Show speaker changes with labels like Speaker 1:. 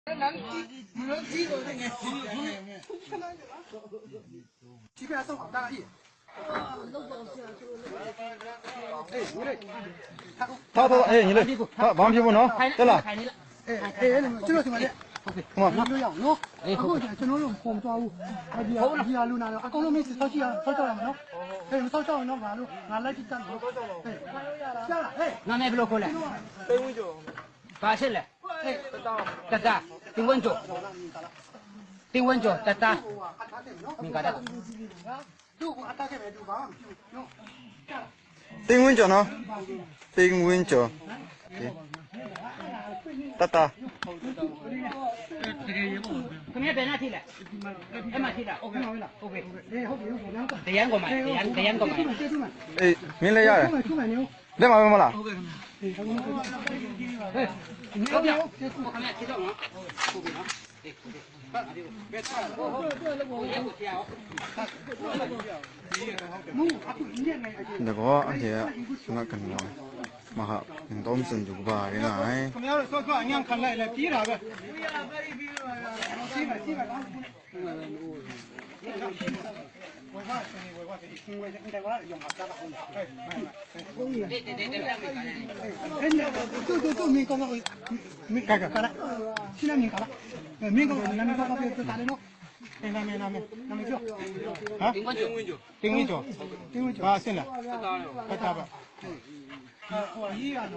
Speaker 1: 他他哎，你来，他王皮肤喏，对了。
Speaker 2: 哎哎，这个什么的？ဟုတ်ကဲ့လို့ရအောင်နော်အခုကျွန်တော်တို့ပုံသွားဘူးဒီဟာဒီဟာလူနာတော့အကုန်လုံးမင်းဆောက်ကြည့်အောင်ဆောက်ကြရမယ်နော်ဟေးမဆောက်ကြအောင်နော်ငါတို့ငါလိုက်ကြည့်တတ်နော်ဟေးရှာလားဟေး
Speaker 3: နာမည်ဘယ်လိုခေါ်လဲသိဝင်းကျော်ဘာဖြစ်လဲတတတင်ဝင်းကျော်တင်ဝင်းကျော်တတမင်္ဂလာ
Speaker 2: သူ့ကိုအတားခဲ့မယ်သူဘာမှမဖြစ်ဘူးနော်ရှာလား
Speaker 1: 丁文ကျော်နော်丁文ကျော်တတ
Speaker 3: ခင်ဗျဘယ်နာထိလဲအဲ့မှာထိလားဟုတ်ကဲ့ဟုတ်ကဲ့
Speaker 2: အေးဟုတ်ပြီဟုတ်ပြီနော်
Speaker 3: တရားကောမှာတရားတရားကောမှာ
Speaker 2: ကျေးဇူးပါ
Speaker 1: အေးမင်းလည်းရတယ်
Speaker 2: ကျူးမယ်နေ
Speaker 1: လက်မှာပဲမလား
Speaker 3: ဟုတ်ပြခင်ဗျခြေတော့နော်ဟုတ်ပြီနော်
Speaker 2: မူအခုညက်နေအချင်း
Speaker 1: ဒါကောအထေငါကန်နော်မဟာတုံးစင်ကြပါရနိုင်
Speaker 2: ခင်ဗျားတို့ဆော့ဆော့အညံခံလိုက်လဲပြေးတာပဲပြေးမယ်ပြေးမယ်လားဝေဘာစနေဝေဘာစနေဝေဘာတဲ့ကွာရုံမှာစားပါဦး
Speaker 3: တဲ့တဲ့တဲ့
Speaker 2: 哎，就就就民工个，民改改改了，现在民改了，民工那民工那边就打的喏，哎，那边那边那边叫，
Speaker 4: 啊？
Speaker 3: 丁文ကျော်
Speaker 4: 丁文ကျော်
Speaker 2: 丁文ကျော်
Speaker 4: 啊，行了，快打吧。
Speaker 2: 啊，我一样喏。